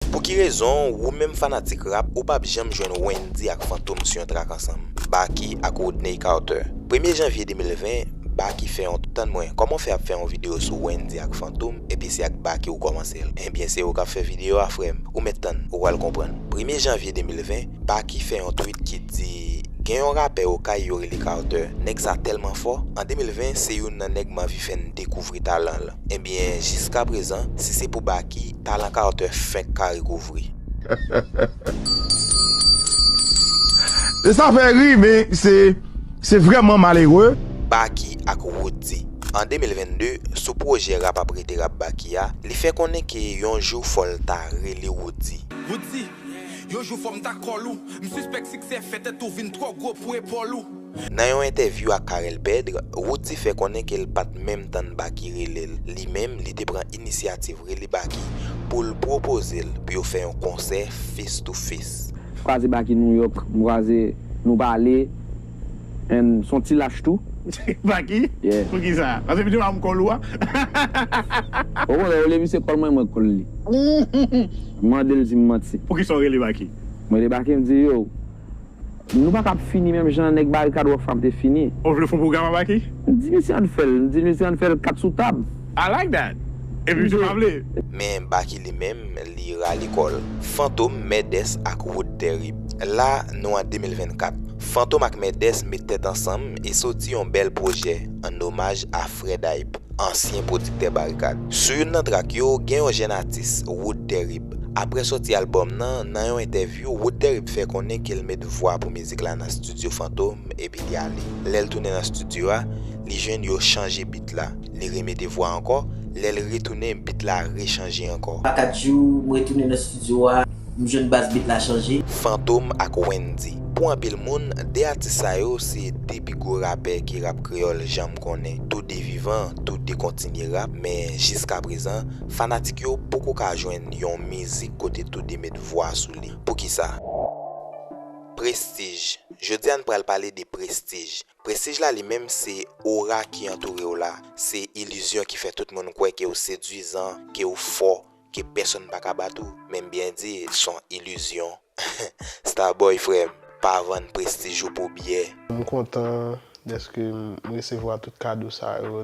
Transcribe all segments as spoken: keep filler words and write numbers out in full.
Pou ki rezon, ou menm fanatik rap, ou p ap janm jwenn Wendy ak Fantom sou yon trak ansanm? Baky ak Woodney Carter. Premye janvye de mil ven, Baky fè yon, tann mwen, kòman w fè ap fè yon videyo sou Wendy ak Fantom, epi se ak Baky ou kòmanse l? Ebyen, se ou k ap fè videyo a, frè m. Ou mèt tann, ou pral konprann. Premye janvye de mil ven, Baky fè yon tweet ki di, gen yon rapè Okay yo rele Carter. Nèg sa tèlman fò, an de mil ven, se youn nan nèg m anvi fè n dekouvri talan l. Ebyen, jiskaprezan, si se pou Baky, talan Carter fenk ka rekouvri. Sa fè ri, men se, se vrèman malere. Baky ak Woody. An de mil vennde, sou pwojè Rap ap rete rap Baky a, li fè konnen ke yon jou fò l ta rele Woody. Woody, yon jou fò m ta kòl ou. M sispèk siksè fè tèt ou vin twò gwo pou epòl ou. Nan yon entèvyou ak Carel Pedre, Woody fè konnen ke l pa t menm tann Baky rele l. Li menm, li te pran inisyativ rele Baky pou l pwopoze l pou yo fè yon konsè face to face. Kwaze Baky Nouyòk, m kwaze nou pale, and s on ti lach tou. Baky? Yeah. Poukisa? Paske pito pa m kòl ou a? Okontrè, olye misye kòl mwen, mwen k kòl li. M mande l si m manti. Poukisa w rele Baky? Mwen rele Baky, m di, yo, nou pa ka ap fini menm jan nèg Barikad Rough Rap te fini. Ou vle fè yon pwogram a Baky? M di misye ann fè l, m di misye ann fè l kat sou tab. I like that. Epi misye pa vle. Men Baky li menm, li rale kò l. Fantom, Mèdès ak Wood Terrib. La, nou an de mil vennkat. Fantom ak Mèdès met tèt ansanm e soti yon bèl pwojè an omaj a Fred Hype, ansyen pwodiktè Barikad. Sou youn nan trak yo, gen yon jèn atis, Wood Terrib. Apre sòti albòm nan, nan yon entèvyou, Wood Terrib fè konnen ke l met vwa pou mizik la nan estidyo Fantom epi li ale. Lè l tounen nan estidyo a, li jwenn yo chanje beat la. Li remete vwa ankò, lè l retounen, beat la rechanje ankò. Pa kat jou, m retounen nan estidyo a, m jwenn bas beat la chanje. Fantom ak Wendy. Pou anpil moun, de atis sa yo se de pi gwo rapè ke rap kreyòl janm konnen. Tou de vivan, tou de kontinye rap, men jiskaprezan, fanatik yo poko ka jwenn yon mizik kote tou de met vwa sou li. Poukisa? Prestij. Jodi a n pral pale de prestij. Prestij la li menm se ora ki antoure w la. Se ilizyon ki fè tout moun kwè ke w sedwizan, ke w fò, ke pèsonn pa ka bat ou. Men m byen di, s on ilizyon. Starboy frè m, pa vann prestij ou pou byè. M kontan dèske m resevwa tout kado sa yo.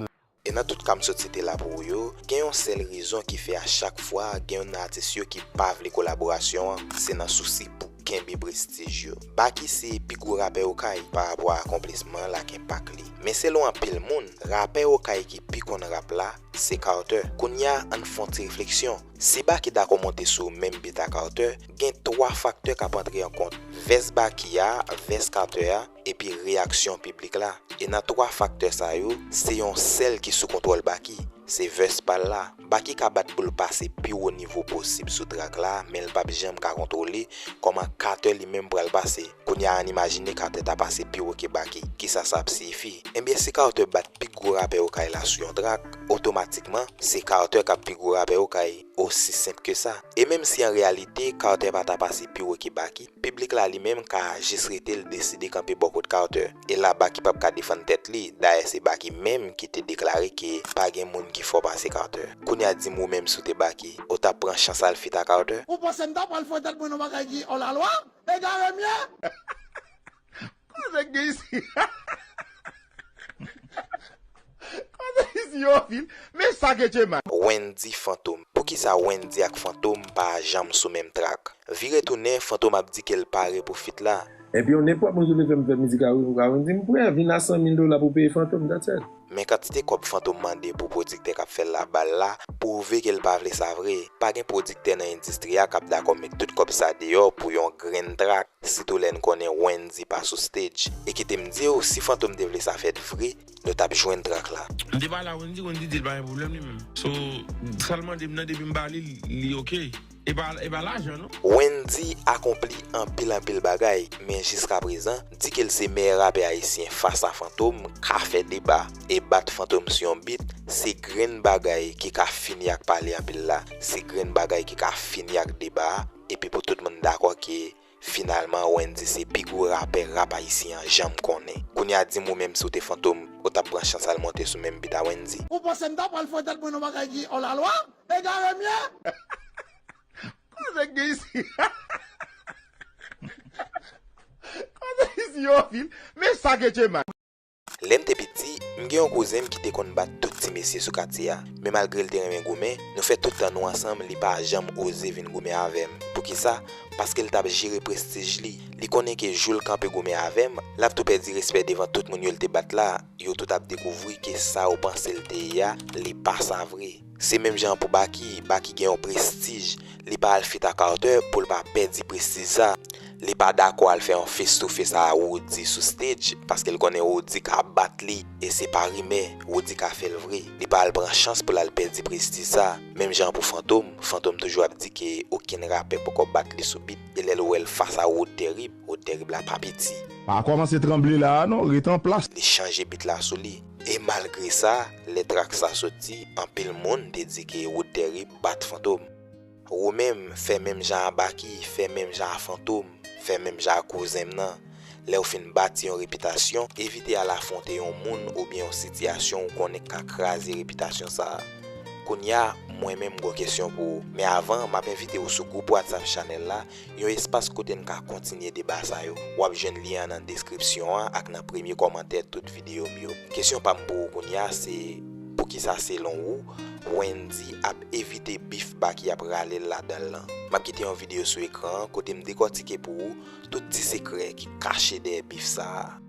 E nan tout ka m sot site la pou ou yo, gen yon sèl rezon ki fè a chak fwa gen youn nan atis yo ki pa vle kolaborasyon an, se nan sousi pou kenbe prestij yo. Baky se pi gwo rapè Okay pa rapò a akonplisman l ak enpak li. Men selon anpil moun, rapè Okay ki pi konn rap la, se Carter. Kounye a, ann fè yon ti refleksyon. Si Baky dakò monte sou menm beat a Carter, gen twa faktè k ap antre an kont. Vès Baky a, vès Carter a, epi reyaksyon piblik la. E nan twa faktè sa yo, se yon sèl ki sou kontwòl Baky, se vès pa l la. Baky ka bat pou l pase pi wo nivo posib sou trak la, men l p ap janm ka kontwole kòman Carter li menm pral pase. Kounye a ann imajine Carter ta pase pi wo ke Baky, kisa sa ap siyifi? Ebyen si Carter bat pi gwo rapè Okay la sou yon trak, otomatikman, se Carter k ap pi gwo rapè Okay, osi senp ke sa. E menm si an reyalite Carter pa ta pase pi wo ke Baky, piblik la li menm ka jis rete l deside kanpe bò kot Carter. E la Baky p ap ka defann tèt li, dayè se Baky menm ki te deklare ke pa gen moun ki fò pase Carter. Kounye a di m ou menm si w te Baky, ou t ap pran chans al feat a Carter? Ou panse m ta pral fè tèt mwen nan bagay ki òlalwa? Egare m ye? Koze k gen isi? Koze isi yo anpil. Men sa ke Djema. Wendy Fantom. Poukisa Wendy ak Fantom pa janm sou menm trak? Vire tounen, Fantom ap di ke l pare pou feat la. Epi yon nenpòt moun sou leve m fè mizik a Wendy, m prè, vin a san mil dola pou peye Fantom, that's it. Men kantite kòb Fantom mande pou pwodiktè k ap fè l la ba l la, pwouve ke l pa vle sa vre. Pa gen pwodiktè nan endistri a k ap dakò met tout kòb sa deyò pou yon grenn trak, sitou lè n konnen Wendy pa sou stage. E kite m di w, si Fantom te vle sa fèt vre, nou t ap jwenn trak la. M te pale a Wendy, Wendy di l pa gen pwoblèm li menm. So, sa l mande m nan, depi m ba li, li oke. E pa, e pa lajan, non. Wendy akonpli anpil anpil bagay, men jiskaprezan, di ke l se mèyè rapè ayisyen fas a Fantom, ka fè deba. E bat Fantom sou yon beat, se grenn bagay ki ka fini ak pale anpil la. Se grenn bagay ki ka fini ak deba a, epi pou tout moun dakò ke finalman Wendy se pi gwo rapè rap ayisyen an janm konnen. Kounye a di m ou menm si w te Fantom, ou t ap pran chans al monte sou menm beat a Wendy? Ou panse m ta pral fè tèt mwen nan bagay ki òlalwa? Egare m ye? Nèg gen isi. Kote isi yo vil? Men sa ke Tchema. Lè m te piti, m gen yon kouzen m ki te konn bat tout ti mesye sou katye a. Men malgre l te renmen goumen, nou fè tout tan nou ansanm, li pa janm oze vin goumen avè m. Poukisa? Paske l t ap jere prestij li. Li konnen ke jou l kanpe goumen avè m, l ap tou pèdi respè devan tout moun yo l te bat la. Yo tout ap dekouvri ke sa yo panse l te ye a, li pa sa vre. Se menm jan pou Baky, Baky gen yon prestij, li pa al feat ak Arthur pou l pa pèdi prestij sa. Li pa dakò al fè yon face to face a Roody sou stage, paske l konnen Roody ka bat li, e se pa rimè, Roody ka fè l vre. Li pa al pran chans pou l al pèdi prestij sa. Menm jan pou Fantom, Fantom toujou ap di ke okenn rapè poko bat li sou beat, e lè l wè l fas a Rod Terib, Rod Terib la pa piti. Pa kòmanse tranble la a non, ret an plas. Li chanje beat la sou li. E malgre sa, lè track sa soti, anpil moun te di ke Rod Terib bat Fantom. Ou menm, fè menm jan a Baky, fè menm jan a Fantom, fè menm jan a kouzen m nan. Lè w fin bati yon repitasyon, evite al afwonte yon moun oubyen yon sitiyasyon ou konnen k ka kraze repitasyon sa a. Kounye a, mwen menm m gon kesyon pou ou. Men avan, m ap envite w sou gwoup WhatsApp chanèl la, yon espas kote n ka kontinye deba sa yo. W ap jwenn lyen an nan deskripsyon an ak nan premye kòmantè tout videyo m yo. Kesyon pa m pou ou kounye a se, poukisa selon ou, Wendy ap evite bif Baky ap rale l ladan l lan? M ap kite yon videyo sou ekran an kote m dekòtike pou ou tout ti sekrè ki kache dèyè bif sa a.